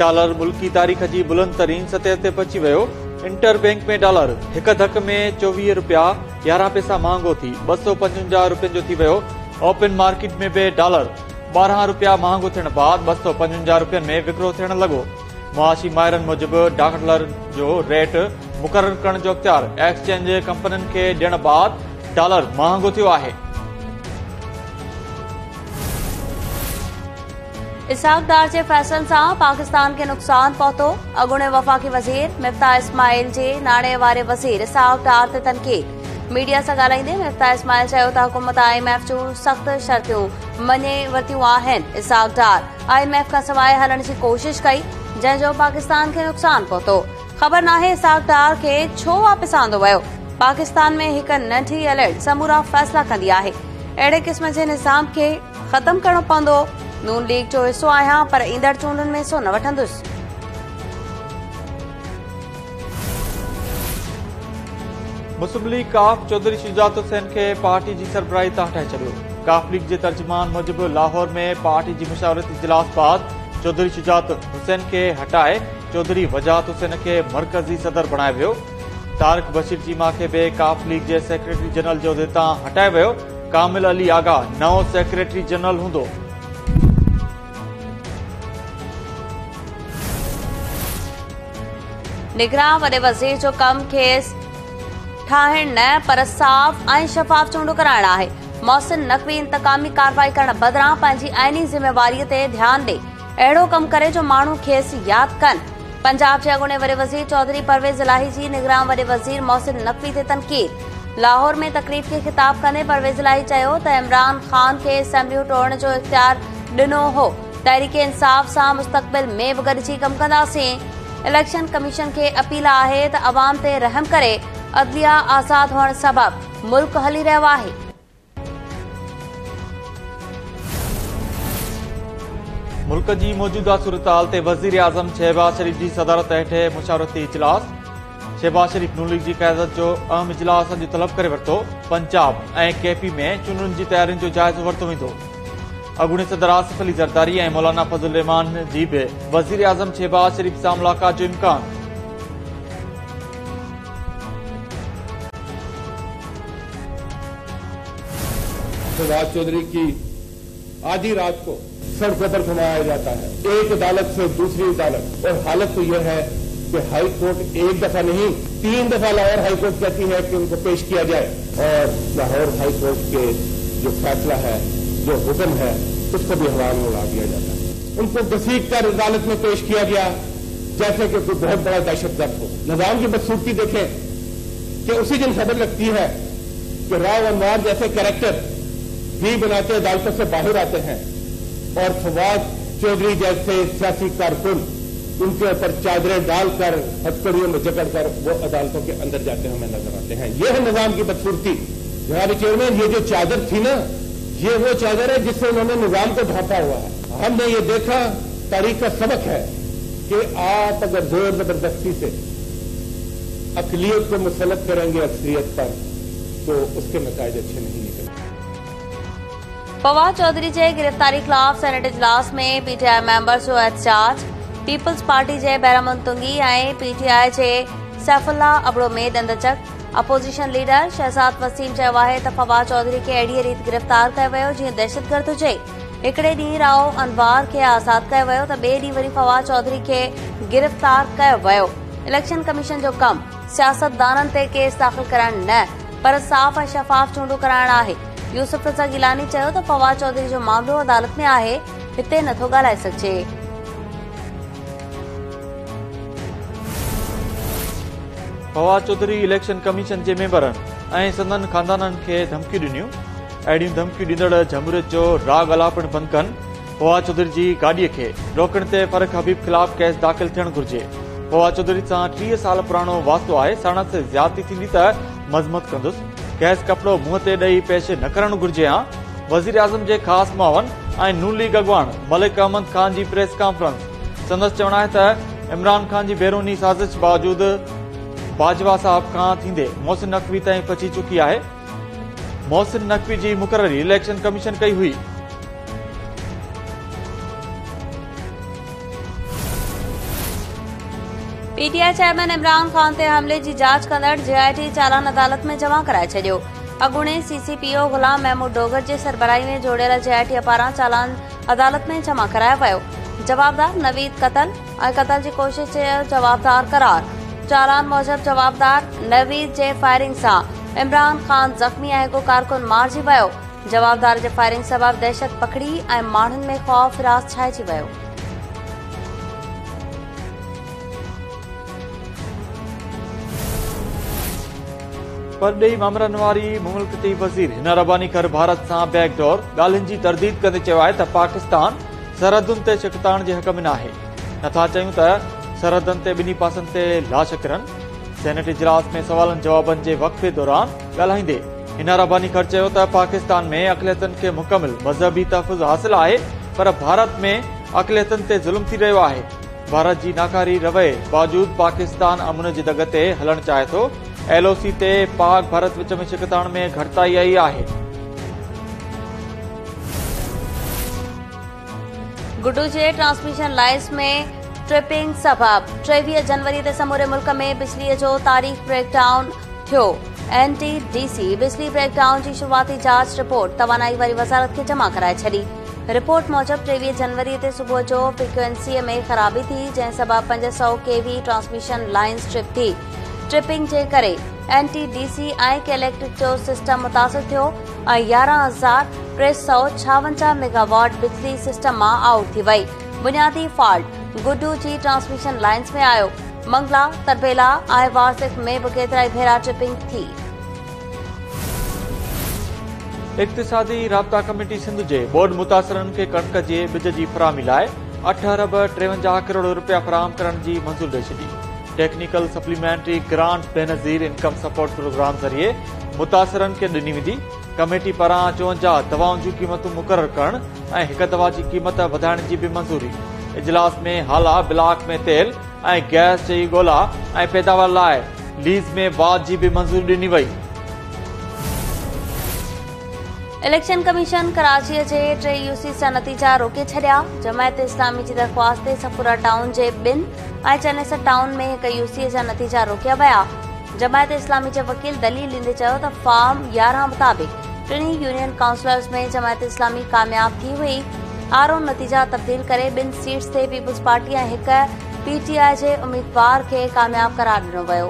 Dollar ملڪي تاريخ جي بلند ترين سطح تي پهچي ويو. انٽر بئنڪ ۾ ڊالر هڪ ڌڪ ۾ 24 رپيا 11 پئسا مهانگو ٿي 255 رپين جو ٿي ويو. اوپن مارڪيٽ ۾ به ڊالر 12 رپيا مهانگو ٿيڻ بعد 255 رپين ۾ وڪرو ٿيڻ لڳو. معاشي ماهرن موجب ڊالر جو ريٽ مقرر ڪرڻ جو اختيار ايڪسچينج ڪمپنين کي ڏيڻ بعد ڊالر مهانگو ٿيو آهي. اسحاق ڊار جي فيصلن سان پاڪستان کي نقصان پهتو، اڳوڻي وفاقي وزير مفتاح اسماعيل جي ناڻي واري وزير اسحاق ڊار تي تنقيد، ميڊيا سان ڳالهائيندي مفتاح اسماعيل چيو ته حڪومت I M F جون سخت شرطيون مڃي ورتيون آهن، Ishaq Dar I M F کانسواء هلڻ جي ڪوشش ڪئي جنهن جو پاڪستان کي نقصان پهتو، خبر ناهي اسحاق ڊار کي ڇو واپس آندو ويو، پاڪستان ۾ هڪ ننڍي اليٽ سمورا فيصلا ڪندي آهي، اهڙي قسم جي نظام کي ختم ڪرڻو پوندو، نون ليگ جو حصو آهيان پر ايندڙ چونڊن ۾ حصو نه وٺندس. مسلم ليگ قاف چوڌري شجاعت حسين کي پارٽي جي سربراهي تان هٽائي ڇڏيو. قاف ليگ جي ترجمان موجب لاهور ۾ پارٽي جي مشاورتي اجلاس بعد چوڌري شجاعت حسين کي هٽائي چوڌري وجاهت حسين کي مرڪزي صدر بڻايو ويو. طارق بشير چيما کي به قاف ليگ جي سيڪريٽري جنرل جي عهدي تان هٽايو ويو. ڪامل علي آغا نئون سيڪريٽري جنرل هوندو. نگران وڏي وزير جو ڪم ڪيس ٺاهڻ نه پر صاف ۽ شفاف چونڊون ڪرائڻ آهي، محسن نقوي انتقامي ڪارروائي ڪرڻ بدران پنهنجي آئيني ذميواري تي ڌيان ڏئي، اهڙو ڪم ڪري جو ماڻهو کيس ياد ڪن. پنجاب جي اڳوڻي وڏي وزير چوڌري پرويز الاهي جي نگران وڏي وزير محسن نقوي تي تنقيد. لاهور ۾ تقريب کي خطاب ڪندي پرويز الاهي چيو ته عمران خان کي اسيمبليون ٽوڙڻ جو اختيار ڏنو هو، تحريڪ انصاف سان مستقبل ۾ به گڏجي ڪم ڪنداسين، اليڪشن ڪميشن کي اپيل آهي ته عوام تي رحم ڪري، عدليه آزاد هئڻ سبب ملڪ هلي رهيو آهي. ملڪ جي موجوده صورتحال تي وزيراعظم شهباز شريف جي صدارت هيٺ مشاورتي اجلاس، شهباز شريف نون ليگ جي قيادت جو اهم اجلاس اڄ طلب ڪري ورتو، پنجاب ۽ ڪي پي ۾ چونڊن جي تيارين جو جائزو ورتو ويندو. اڳوڻي صدر آصف علي زرداري ۽ مولانا فضل الرحمان جي به وزيراعظم شهباز شريف سان ملاقات جو امڪان. फवाद चौधरी की आधी रात को सड़कों पर घुमाया जाता है, एक अदालत से दूसरी अदालत, और हालत तो यह है कि हाई कोर्ट एक दफा नहीं 3 दफा लाहौर हाई कोर्ट कहती है कि उनको पेश किया जाए, और लाहौर हाई कोर्ट के जो फैसला है, जो हुक्म है, उसको भी हवा में उड़ा दिया जाता है। उनको घसीट कर अदालत में पेश किया गया जैसे कि कोई बहुत बड़ा दहशतगर्द हो। निजाम की बदसूरती देखें कि उसी दिन खबर लगती है कि राव अनवार जैसे कैरेक्टर भी बनाते अदालतों से बाहर आते हैं और फवाद चौधरी जैसे सियासी कारकुन उनके ऊपर चादरें डालकर हथकड़ियों में जकड़कर वो अदालतों के अंदर जाते हुए नजर आते हैं। यह है निजाम की बदसूरती। जनाब चेयरमैन, ये जो चादर थी ना, ये वो चादर है जिससे उन्होंने निजाम को ढांपा हुआ है। हमने ये देखा, तारीख का सबक है कि आप अगर जोर जबरदस्ती से अकलियत को मुसलत करेंगे अक्सरियत पर, तो उसके नताइज अच्छे नहीं निकलते। फवाद चौधरी जे गिरफ्तारी खिलाफ सेनेट इजलास में पीटीआई मेंबर्स जो एहतजाज, पीपल्स पार्टी जे बहरामन तुंगी ऐं पीटीआई जे सैफुल्ला अबड़ो में ॾंदचक। अपोजिशन लीडर शहजाद वसीम चयो आहे त फवाद चौधरी खे अहिड़ीअ रीति गिरफ्तार कयो वियो जीअं दहशतगर्द हुजे। हिकिड़े ॾींहुं राओ अनवार खे आज़ाद कयो वियो त ॿिए ॾींहुं वरी फवाद चौधरी खे गिरफ्तार कयो वियो। इलेक्शन कमीशन जो कमु सियासतदाननि ते केस दाख़िल कराइण न पर साफ़ ऐं शफ़ाफ़ चूंडूं कराइण आहे। यूसुफ रज़ा गिलानी चयो त फवाद चौधरी जो मामिलो अदालत में आहे, हिते नथो ॻाल्हाए सघिजे। फवाद चौधरी इलेक्शन कमीशन जे मेंबरनि ऐं संदन ख़ानदाननि खे धमकियूं ॾिनियूं। अहिड़ियूं धमकियूं ॾींदड़ जमहूरियत जो राग अलापणु बंदि कनि। फवाद चौधरी जी गाॾीअ खे रोकण ते फर्रुख हबीब ख़िलाफ़ केस दाख़िल थियणु घुरिजे। फवाद चौधरी सां 30 साल पुराणो वास्तो आहे, साणसि ज़्यादती थींदी त मज़मत कंदुसि। खेसि कपिड़ो मुंहं ते ॾेई पेश न करणु घुरिजे हा। वज़ीर आज़म जे ख़ासि मुआवन ऐं नून लीग अॻवान मलिक अहमद खान जी प्रेस कॉन्फ्रेंस। संदसि चवणु आहे त इमरान खान जी बैरूनी साज़िश बावजूद बाजवा साहब खां थींदे मोहसिन नकवी ताईं पहुची चुकी आहे। मोहसिन नकवी जी मुक़ररी इलेक्शन कमीशन कई हुई। P T I chairman Imran Khan تي حملي جي جاچ ڪندڙ جي آء ٽي چالان عدالت ۾ جمع ڪرائي ڇڏيو. اڳوڻي C C P O Ghulam Mahmood Dogar جي سربراهي ۾ جوڙيل جي آء ٽي پاران چالان عدالت ۾ جمع ڪرايو ويو. جوابدار نويد قتل ۽ قتل جي ڪوشش جو جوابدار قرار. چالان موجب جوابدار نويد جي فائرنگ سان عمران خان زخمي ۽ هڪ ڪارڪن مارجي ويو. جوابدار جي فائرنگ سبب دهشت پکڙي ۽ ماڻهن ۾ خوف هراس ڇانئجي ويو. پرڏيهي مامرن واري مملڪتي وزير حنا رباني کر ڀارت سان بيڪ ڊور ڳالهين جي ترديد ڪندي چيو آهي ته پاڪستان سرحدن تي ڇڪتاڻ جي حق ۾ ناهي، نٿا چاهيون ته سرحدن تي ٻنهي پاسن تي لاش ڪرن. سينيٽ اجلاس ۾ سوالن جوابن جي وقفي دوران ڳالهائيندي حنا رباني کر چيو ته پاڪستان ۾ اقليتن کي مڪمل مذهبي تحفظ حاصل آهي پر ڀارت ۾ اقليتن تي ظلم ٿي رهيو آهي، ڀارت جي ناڪاري رويي باوجود پاڪستان امن جي دڳ تي هلڻ چاهي ٿو، ايل او سي تي پاڪ ڀارت وچ ۾ ڇڪتاڻ ۾ گهٽتائي آئي آهي. گڊو جي ٽرانسميشن لائنز ۾ ٽرپنگ سبب 23 جنوري تي سموري ملڪ ۾ بجلي جو تاريخي بريڪ ڊائون ٿيو، اين ٽي ڊي سي بجلي بريڪ ڊائون جي شروعاتي جاچ رپورٽ توانائي واري وزارت کي جمع ڪرائي ڇڏي. رپورٽ موجب 23 جنوري تي صبح جو فريڪوئنسي ۾ خرابي ٿي جنهن سبب 500 K V transmission lines trip ٿي، ٽرپنگ جي ڪري N T D C ۽ K electric جو سسٽم متاثر ٿيو ۽ 11,356 ميگاواٽ بجلي سسٽم مان آئوٽ ٿي وئي. بنيادي فالٽ گڊو جي ٽرانسميشن لائنز ۾ آيو. منگلا، تربيلا ۽ وارسڪ ۾ به ڪيترائي ڀيرا ٽرپنگ ٿي. اقتصادي رابطا ڪميٽي سنڌ جي ٻوڏ متاثرن کي ڪڻڪ جي ٻج جي فراهمي لاء 8 ارب 53 ڪروڙ رپيا فراهم ڪرڻ جي منظوري ڏئي ڇڏي. Technical supplementary grant Benazir income support programme ذريعي متاثرن کي ڏني ويندي. ڪميٽي پاران 54 دوائن جون قيمتون مقرر ڪرڻ ۽ هڪ دوا جي قيمت وڌائڻ جي به منظوري. اجلاس ۾ هالا بلاڪ ۾ تيل ۽ گئس جي ڳولا ۽ پيداوار لاء ليز ۾ واڌ جي به منظوري ڏني وئي. اليڪشن ڪميشن ڪراچي جي ٽي يوسيز جا نتيجا روڪي ڇڏيا. جماعت اسلامي جي درخواست تي صفورا ٽائون جي ٻن ۽ چنيسر ٽائون ۾ هڪ يوسي جا نتيجا روڪيا ويا. جماعت اسلامي جي وڪيل دليل ڏيندي چيو ته فارم 11 مطابق ٽنهي يونين ڪائونسلرز ۾ جماعت اسلامي ڪامياب ٿي هئي. آر او نتيجا تبديل ڪري ٻن سيٽس تي پيپلز پارٽي ۽ هڪ پي ٽي آء جي اميدوار کي ڪامياب قرار ڏنو ويو.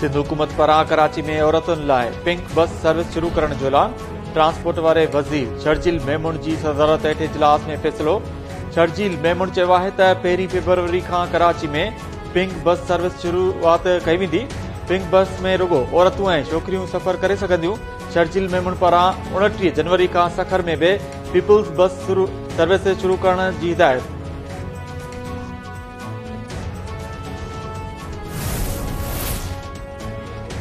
سنڌ حڪومت پاران ڪراچي ۾ عورتن لاء پنڪ بس سروس شروع ڪرڻ جو اعلان، ٽرانسپورٽ واري وزير شرجيل ميمڻ جي صدارت هيٺ اجلاس ۾ فيصلو، شرجيل ميمڻ چيو آهي ته پهرين فيبروري کان ڪراچي ۾ پنڪ بس سروس شروعات ڪئي ويندي، پنڪ بس ۾ رڳو عورتون ۽ ڇوڪريون سفر ڪري سگهنديون، شرجيل ميمڻ پاران 29 جنوري کان سکر ۾ به پيپلز بس سروس شروع ڪرڻ جي هدايت.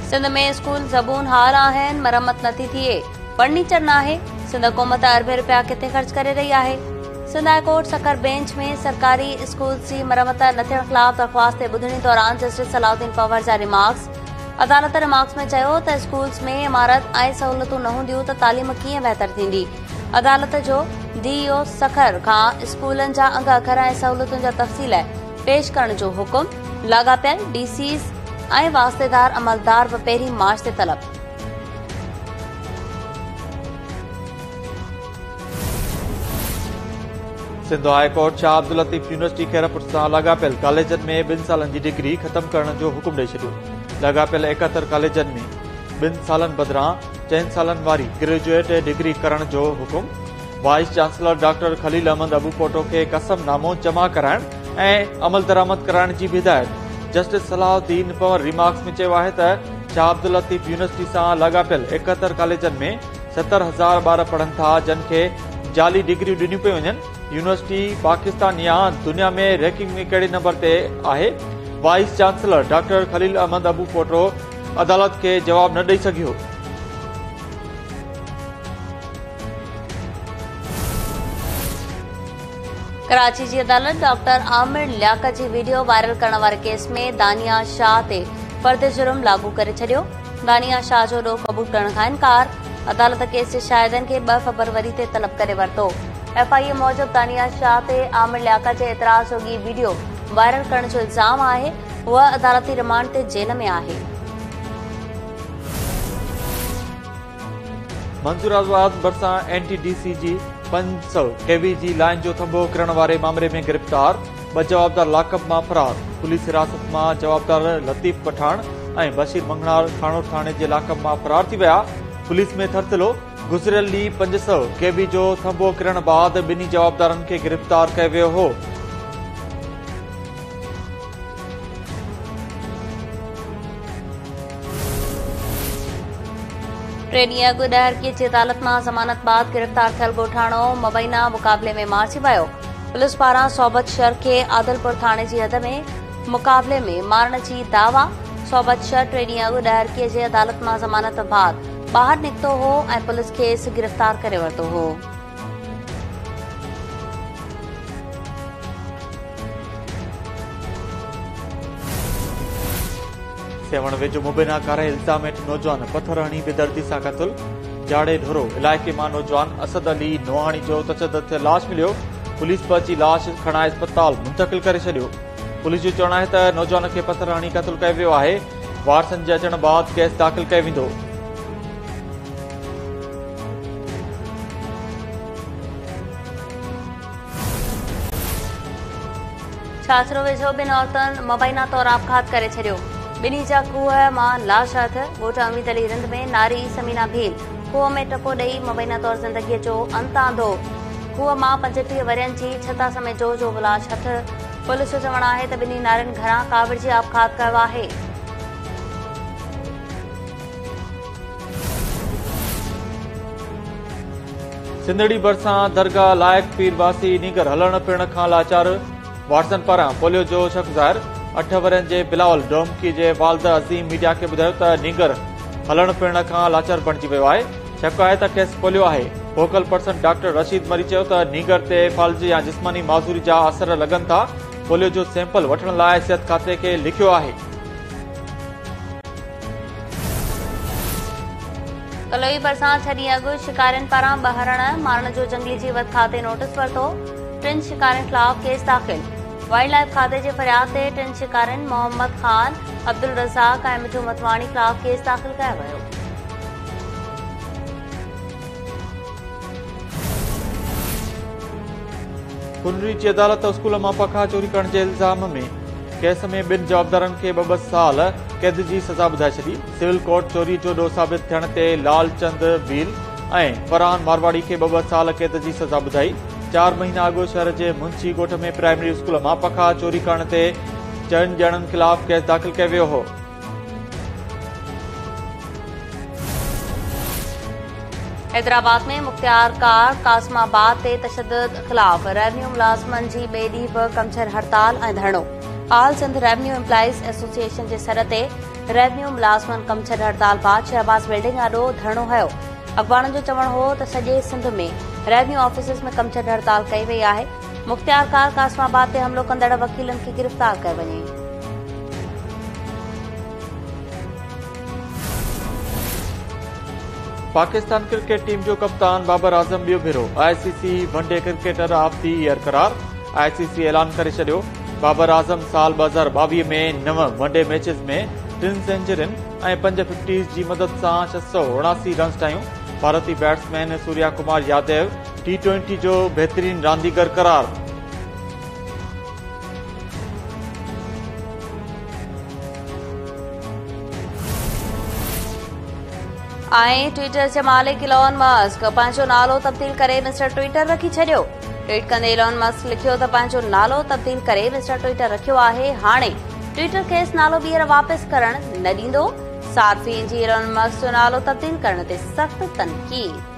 سنڌ ۾ اسڪول زبون حال آهن، مرمت نٿي ٿئي، فرنيچر ناهي، سنڌ حڪومت اربين رپيا ڪٿي خرچ ڪري رهي آهي؟ Sindh high court Sukkur bench ۾ سرڪاري اسڪولز جي مرمت نه ٿيڻ خلاف درخواست تي ٻڌڻي دوران جسٽس صلاح الدين پنهور جا ريمارڪس، عدالت ريمارڪس ۾ چيو ته اسڪولز ۾ عمارت ۽ سهولتون نه هونديون ته تعليم ڪيئن بهتر ٿيندي؟ عدالت جو ڊي اي او سکر کان اسڪولن جا انگ اکر ۽ سهولتن جا تفصيل پيش ڪرڻ جو حڪم، لاڳاپيل ڊي سيز ۽ واسطيدار عملدار به پهرين مارچ تي طلب. Sindh high court Shah Abdul Latif university Khairpur سان لاڳاپيل ڪاليجن ۾ ٻن سالن جي ڊگري ختم ڪرڻ جو حڪم ڏئي ڇڏيو. لاڳاپيل 71 ڪاليجن ۾ ٻن سالن بدران چئن سالن واري گريجوئيٽ ڊگري ڪرڻ جو حڪم، vice chancellor doctor Khalil Ahmed Abupoto کي قسم نامو جمع ڪرائڻ ۽ عملدرآمد ڪرائڻ جي به هدايت، جسٽس صلاح الدين پنهور ريمارڪس ۾ چيو آهي ته شاهه عبداللطيف يونيورسٽي سان لاڳاپيل 71 ڪاليجن ۾ 70 هزار ٻار پڙهن ٿا جن کي جعلي ڊگريون ڏنيون پيون وڃن، يونيورسٽي پاڪستان يا دنيا ۾ رينڪنگ ۾ ڪهڙي نمبر تي آهي، vice chancellor doctor Khalil Ahmed Abupoto عدالت کي جواب نه ڏئي سگهيو. ڪراچي جي عدالت ڊاڪٽر عامر لياقت جي وڊيو وائرل ڪرڻ واري ڪيس ۾ دانيا شاهه تي فرد جرم لاڳو ڪري ڇڏيو. دانيا شاهه جو ڏوهه قبول ڪرڻ کان انڪار، عدالت ڪيس جي شاهدن کي 2 فبروري تي طلب ڪري ورتو. ايف I اي موجب دانيا شاهه تي عامر لياقت جي اعتراض جوڳي وڊيو وائرل ڪرڻ جو الزام آهي، هوء عدالتي رمانڊ تي جيل ۾ آهي. منظور آباد ڀرسان اين ٽي ڊي سي جي 500 ڪي وي جي لائين جو ٿنڀو ڪرڻ واري مامري ۾ گرفتار ٻه جوابدار لاڪ اپ مان فرار، پوليس حراست مان جوابدار لطيف پٺاڻ ۽ بشير مڱڻهار خانور ٿاڻي جي لاڪ اپ مان فرار ٿي ويا، پوليس ۾ ٿرٿلو، گذريل ڏينهن 500 ڪي وي جو ٿنڀو ڪرڻ بعد ٻنهي جوابدارن کي گرفتار ڪيو ويو هو. ٽي ڏينهن اڳ ڏهرڪي جي عدالت مان ضمانت بعد گرفتار ٿيل ڳوٺاڻو مبينا مقابلي ۾ مارجي ويو. پوليس پاران صحبت شر کي عادلپور ٿاڻي جي حد ۾ مقابلي ۾ مارڻ جي دعويٰ. صحبت شر ٽي ڏينهن اڳ ڏهرڪي جي عدالت مان ضمانت بعد ٻاهر نڪتو هو ۽ پوليس کيس گرفتار ڪري ورتو هو. سيوهڻ ويجهو مبينا ڪاري الزام هيٺ نوجوان پٿر هڻي بيدردي سان قتل، جاڙي ڍورو علائقي مان نوجوان اسد علي نوحاڻي جو تشدد ٿيل لاش مليو، پوليس پهچي لاش کڻائي اسپتال منتقل ڪري ڇڏيو. پوليس جو چوڻ آهي ته نوجوان کي پٿر هڻي قتل ڪيو ويو آهي، وارثن جي اچڻ بعد ڪيس داخل ڪيو ويندو. ڇاڇرو ويجهو ٻن عورتن مبينا طور آپگهات ڪري ڇڏيو، ٻنهي جا کوهه مان لاش هٿ، ڳوٺ اميد علي رند ۾ ناري ثمينه ڀيل کوهه ۾ ٽپو ڏئي مبينا طور زندگي جو انت آندو، کوهه مان 35 ورهين جي ڇتا سميجو جو به لاش هٿ، پوليس جو چوڻ آهي ته ٻنهي نارين گهران ڪاوڙجي آپگهات ڪيو آهي. سنڌڙي ڀرسان درگاهه لائق پير واسي نينگر هلڻ ڦرڻ کان لاچار، وارثن پاران پوليو جو شڪ ظاهر، 8 ورهين جي بلاول ڊومڪي جي والد عظيم ميڊيا کي ٻڌايو ته نينگر هلڻ ڦرڻ کان لاچار بڻجي ويو آهي، شڪ آهي ته کيس پوليو آهي، focal person doctor Rashid Marri چيو ته نينگر تي فالج يا جسماني معذوري جا اثر لڳن ٿا، پوليو جو سيمپل وٺڻ لاء صحت کاتي کي لکيو آهي. ڪلوئي ڀرسان 6 ڏينهن اڳ شڪارين پاران ٻه هرڻ مارڻ جو جنگلي جيوت کاتي نوٽيس ورتو، ٽن شڪارين خلاف ڪيس داخل، وائلڊ لائيف کاتي جي فرياد تي ٽن شڪارين محمد خان، عبدالرزاق ۽ مٺو متواڻي خلاف ڪيس داخل ڪيو ويو. ڪنري جي عدالت اسڪول مان پکا چوري ڪرڻ جي الزام ۾ ڪيس ۾ ٻن جوابدارن کي ٻه ٻه سال قيد جي سزا ٻڌائي ڇڏي. سول ڪورٽ چوري جو ڏوهه ثابت ٿيڻ تي لال چند ڀيل ۽ فرحان مارواڙي کي ٻه ٻه سال قيد جي سزا ٻڌائي. 4 مهينا اڳ شهر جي منشي ڳوٺ ۾ پرائمري اسڪول مان پکا چوري ڪرڻ تي چئن ڄڻن خلاف ڪيس داخل ڪيو ويو هو. حيدرآباد ۾ مختيارڪار قاسم آباد تي تشدد خلاف ريونيو ملازمن جي ٻئي ڏينهن به ڪمڇر هڙتال ۽ ڌرڻو، آل سنڌ ريونيو ايمپلائيز ايسوسيئيشن جي سڏ تي ريونيو ملازمن ڪمڇر هڙتال بعد شهباز بلڊنگ آڏو ڌرڻو هنيو، اڳواڻن جو چوڻ هو ته سڄي سنڌ ۾ ريونيو آفيسز ۾ ڪمڇر هڙتال ڪئي وئي آهي، مختيارڪار قاسم آباد تي حملو ڪندڙ وڪيلن کي گرفتار ڪيو وڃي. پاڪستان ڪرڪيٽ ٽيم جو ڪپتان بابر اعظم ٻيو ڀيرو I C C one day cricketer of the year قرار، آء سي سي اعلان ڪري ڇڏيو. بابر اعظم سال 2022 ۾ نو ون ڊي ميچز ۾ ٽن سينچرين ۽ پنج ففٽيز جي مدد سان 679 رنز ٺاهيون. ڀارتي batsman Surya Kumar Yadav T twenty جو بهترين رانديگر قرار. ۽ ٽوئيٽر جي مالڪ ايلون مسڪ پنهنجو نالو تبديل ڪري مسٽر ٽوئيٽر رکي ڇڏيو. ٽوئيٽ ڪندي ايلون مسڪ لکيو ته پنهنجو نالو تبديل ڪري مسٽر ٽوئيٽر رکيو آهي، هاڻي ٽوئيٽر کيس نالو ٻيهر واپس ڪرڻ نه ڏيندو. صارفين جي ايلون مسڪ جو نالو تبديل ڪرڻ تي سخت تنقيد.